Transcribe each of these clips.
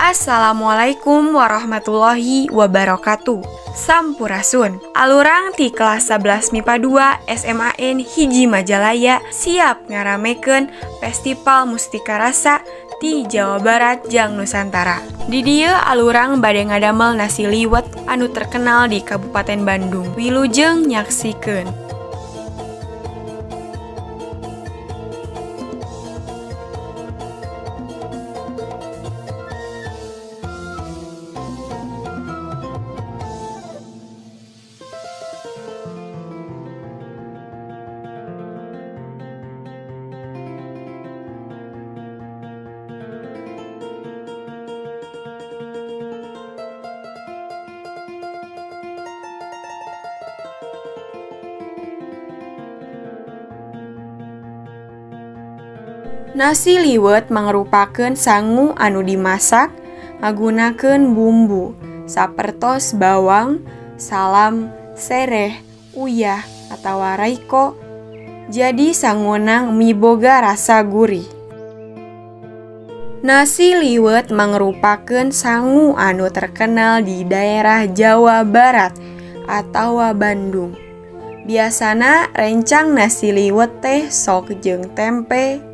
Assalamualaikum warahmatullahi wabarakatuh. Sampurasun. Alurang ti kelas 11 MIPA 2 SMAN 1 Majalaya siap ngaramekeun Festival Mustika Rasa ti Jawa Barat jang Nusantara. Di dieu alurang bade ngadamel nasi liwet anu terkenal di Kabupaten Bandung. Wilujeng nyaksikeun. Nasi liwet mangrupakeun sangu anu dimasak ngagunakeun bumbu sapertos bawang, salam, sereh, uyah, atawa Royco. Jadi sanguna miboga rasa gurih. Nasi liwet mangrupakeun sangu anu terkenal di daerah Jawa Barat atawa Bandung. Biasana rencang nasi liwet teh sok jeung tempe,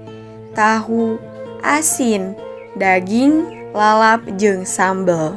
tahu, asin, daging, lalap jeung sambel.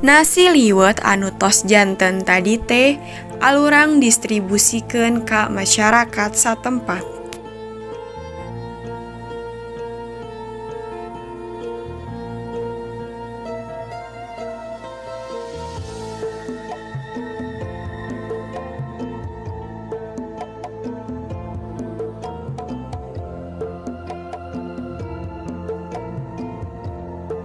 Nasi liwet anu tos janten tadi teh alurang distribusikeun ka masyarakat satempat.